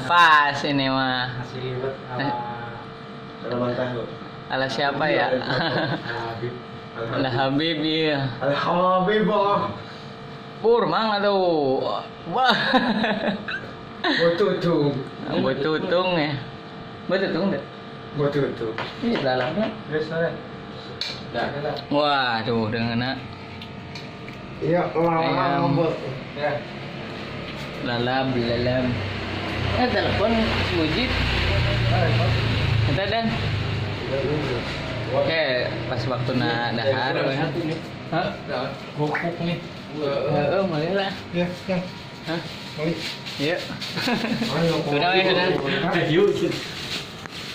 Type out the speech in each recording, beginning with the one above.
Pas ini mah. Nasi liwet ala Ala tahu. Ala siapa ya? Habib. Ala Habib iya. Al Habib. Pur mang aduh. Wah. Botutung. Botutung ya. Botutung deh. Botutung. Ini dalamnya. Wes sore. Wah, tuh dengan Iya, Ayam. lama Ya. lalab lalab. Eh telepon Mujib. Kita dan. Oke, pas waktu na dahar. We. Hah? Gopuk nih. Heeh, boleh lah. Ya, yang. Hah? Mari. Iya. Ayo. Sudah, ya, sudah. Ayo.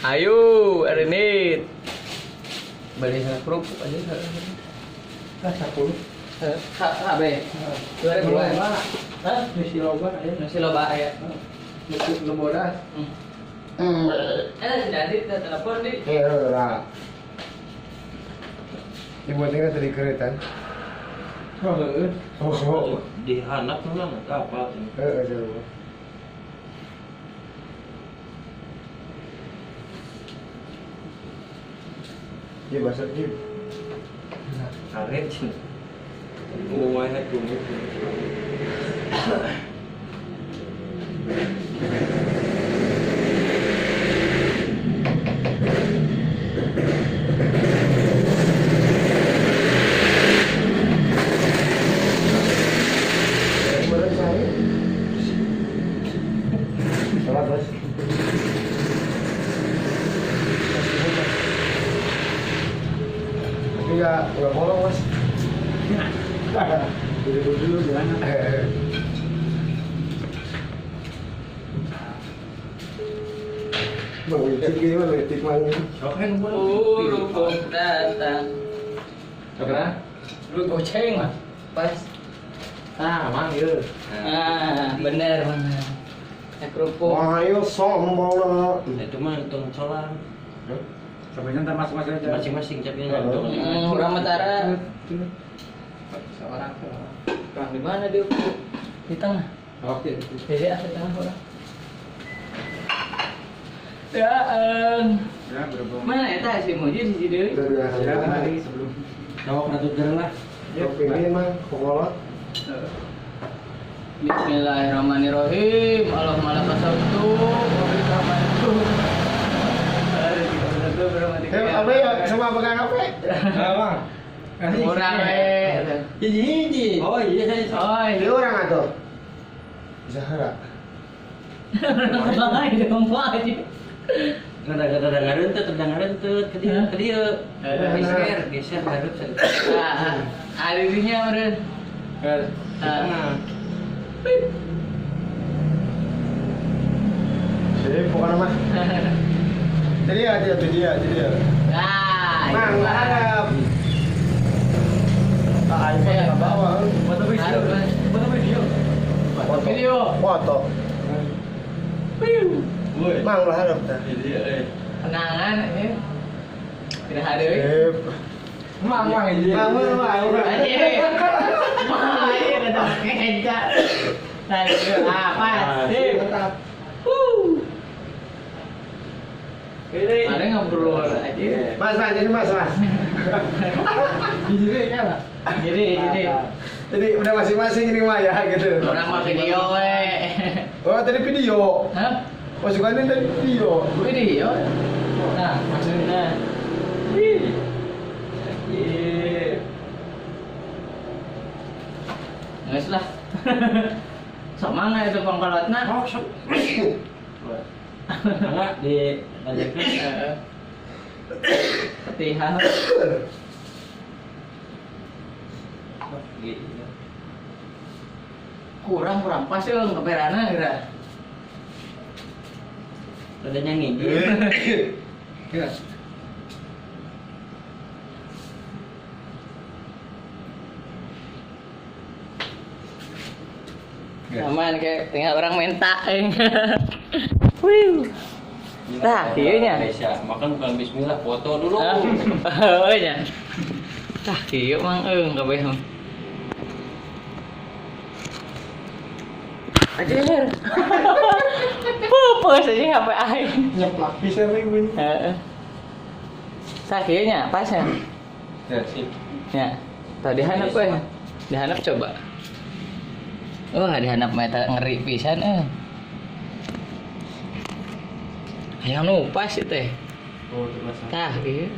Ayo, Ernit. Beli sana kerupuk aja. Lah 10. Hah, be. 2000. Hah? Nasi loba aya. Nasi loba aya. Nu bodas. Eh, si Dadi telepon di. Eh, lah. Ibu tadi kereta. Oh, heeh. Oh, Di handap tuh lah apa tuh. heeh, jauh. Iya, bahasa Jim. Karet sih. Lumayan tuh. Kemarin saya. Salah, Bos. Tapi nggak bolong, Mas. Dulu gimana? Bang Licik ini mah licik mang. Kerupuk datang. Apa? Lu goceng mah. Pas. Ah, mang ieu. Ah, bener bener. Ya, kerupuk. Ayo sombong. Itu mah hitung colang. Sampai ntar masing-masing aja. Masing-masing capnya ngantung. Urang mah tara. Seorang seorang. Orang di mana dia? Di tengah. Oke. Jadi ah, di tengah orang. Ya, Ya, berhubung. mana eta si Muji si deui? Ya, mari sebelum. Cowok ratu lah. Ini mah kokolot. Bismillahirrahmanirrahim. Allahumma laka sabtu wa bika amantu. Apa ya? Sama pegang apa? Ah, Bang. Kurang we. Hiji-hiji. Oh iya saya. Oh, Ini iya. orang atau? Zahra. Orang aja dong aja. Kadang-kadang terdengar ke dia, ke dia. Geser, geser harus. Ah, ada meureun. Tengah. Jadi pokoknya mah. Jadi ya, jadi dia, jadi dia. Nah, Mang, harap. Ah, iPhone nggak bawa. Foto video. Foto video. Foto. Video. Foto. Woi. Mang lah harap dah. Iya, Kenangan ini. Tidak ada we. Eh, Mang, mang hiji. Mang, mang, mang. Anjing. Wah, ini ada keca. Nah, apa sih? Mantap. Ada ngobrol aja. Mas, mas, jadi mas, mas. Hiji deh kan lah. Jadi, Jadi udah masing-masing ini mah ya gitu. orang mah video we. Oh, tadi video. Hah? Masukannya tadi video. Video. Nah, maksudnya. Nah. Iya. Nggak lah. Sok mangga itu pangkolotna. Oh, sok. Enggak di lanjutkan. Heeh. Petihan. Gitu. Kurang kurang pas ya keperana kira. Ada nyanyi. Ya. Aman kayak tinggal orang minta. Wih. Tah, kieu nya. Indonesia. Makan bukan bismillah, foto dulu. Heuh nya. Tah kieu mang eung kabeh mah. Anjir. Pup. Puas aja HP aing. Nyeplak pisan we bunyi. Heeh. Tah kieu nya, pas ya. Ya, sip. Ya. Tah dihandap we. Dihandap coba. Wah, dihandap mah eta ngeri pisan eh. Hayang nu pas ieu teh. Oh, terus. Tah ieu.